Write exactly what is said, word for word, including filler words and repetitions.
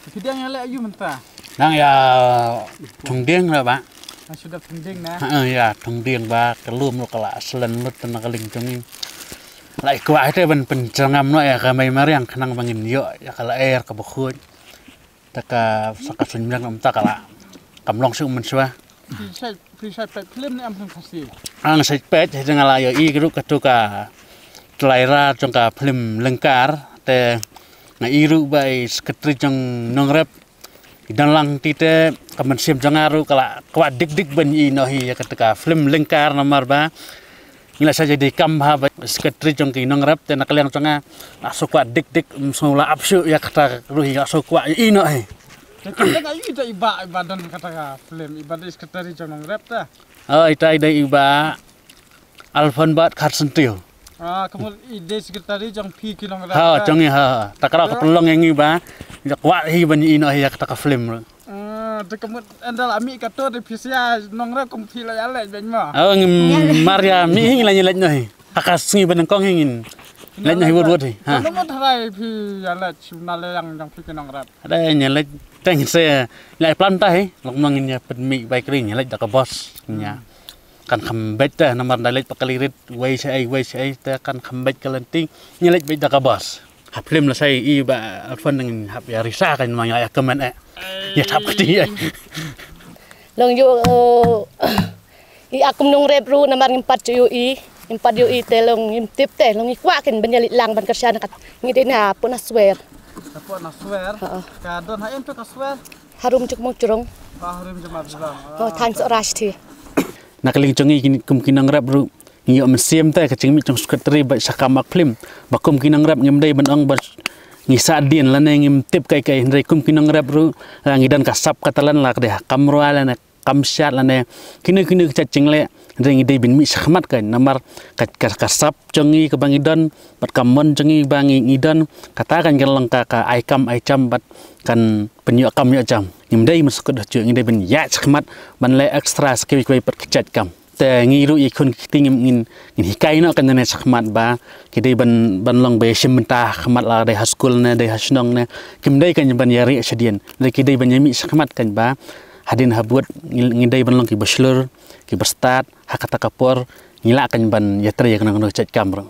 Phi dang ïa leh aïu mynta? Dang ïa thung dieng la ba. Nga shu dep thung dieng na. Ha, ïa thung dieng ba ka lum ruh ka la slen lut na ka lieng jong ngi. La i kwah te ban pynjrong am noh ïa ka mei mariang khnang ba ngin ïoh ïa ka lyer ka bakhuid. Te ka sa ka suiñ biang mynta ka la kam long shuh mynshuwa. Phi shait, phi shait peit film ne em film Khasi? Ang shait peit, hynrei nga la ïohi ruh katu ka trailer jong ka film Lyngkar, te nga i ruh ba i secretary jong Nongrep i don lang, te ka mynsiem jong nga ruh ka la kwah dik dik ban ïohi noh hi ïa katu ka film Lyngkar namar ba ngi la sa ïadei kam bha bad secretary jong ki Nongrep, te na ka liang jong nga la shu kwah dik dik, ym shu la ap shuh ïa kata ruh hi, la shu kwah ïohi noh hi. Te kata ka i da i Bah, i Bah don kata ka film, i Bah dei secretary jong Nongrep te. Oh, ita i dei i Bah Alphon Bat Kharsyntiew. Ah, ka mut i dei secretary jong phi ki Nongrep. Ha, jong ngi, ha. Ta ka la ka pynlong ïa ngi ba ïa kwah hi ban ïohi noh hi ïa kata ka film ruh. Ah, te ka mut ynda la mih kato te phi sa ïa Nongrep kum phi la ïa leit bad mo. Oh, ngim mar ïa mih hi, ngi la ïa leit noh hi. Ha ka sngi ba nyngkong hi ngin leit noh hi wut wut hi. Ha. Ka mut hynrei phi ïa leit shu na liang jong phi ki Nongrep. Hynrei ngi leit teng se, ngi la plan ta hi. Long ma ngin ïa pynmih bai kri, ngi leit da ka bos. Ngi ïa kan kham beit te namar da leit pa kali rit, wei shaei, wei shaei, te kan kham beit ka lynti, ngi leit beit da ka bos. Ha film la sa i Bah Alphon ngin hap ïa risa kan ma ïa comment eh. Ïa thap kti eh. Long ïoh, eh, i akum Nongrep ruh namar ngim pat ju ïohi, ngim pat ïohi te long ngim tip te, long i kwah kin ban ïa leit lang ban kyrshan kat. Ngi dei na puna swer. Ka puna swer. Ha. Ka don ha em tu ka swer? Harum Jukmong Jrong. Ba harum Jukmong Jrong. Oh, than so rash thi. Na ka liang jong ngi kum ki Nongrep ruh ngi ïoh mynsiem te ka jingmih jong secretary bad sha ka mak film. Ba kum ki Nongrep ngim dei ban ong ba ngi sah dien lane ngim tip kai kai, hynrei kum ki Nongrep ruh la ngi don ka sap ka talan la ka dei ha kam rwai lane kam shad lane kino kino ki jait jingleh, hynrei ngi dei ban mih shakhmat kan namar ka, ka, ka sap jong ngi kaba ngi don bad ka mon jong ngi ba ngi, ngi don, kata kan kan long ka, ka ai kam ai jam bad kan pynïoh kam ïoh jam. Ngim dei ban sukut ha juh, ngi dei ban ïaid shakhmat ban leh extra sa kiwei kiwei pat ki jait kam. Te ngi ruh ïa khun ki kti ngin, ngin hikai noh kan ne shakhmat ba ki dei ban, ban long ba ïa shim bynta ha khmat la dei ha skul ne dei ha shnong ne, kim dei kan ban ïa rieh shadien. Dei ki dei ban ïa mih shakhmat kan ba hadien habud ngi, ngi dei ban long kiba shlur, kiba stad, ha kata ka por ngi lah kan ban ïa trei ïa kano kano ka jait kam ruh.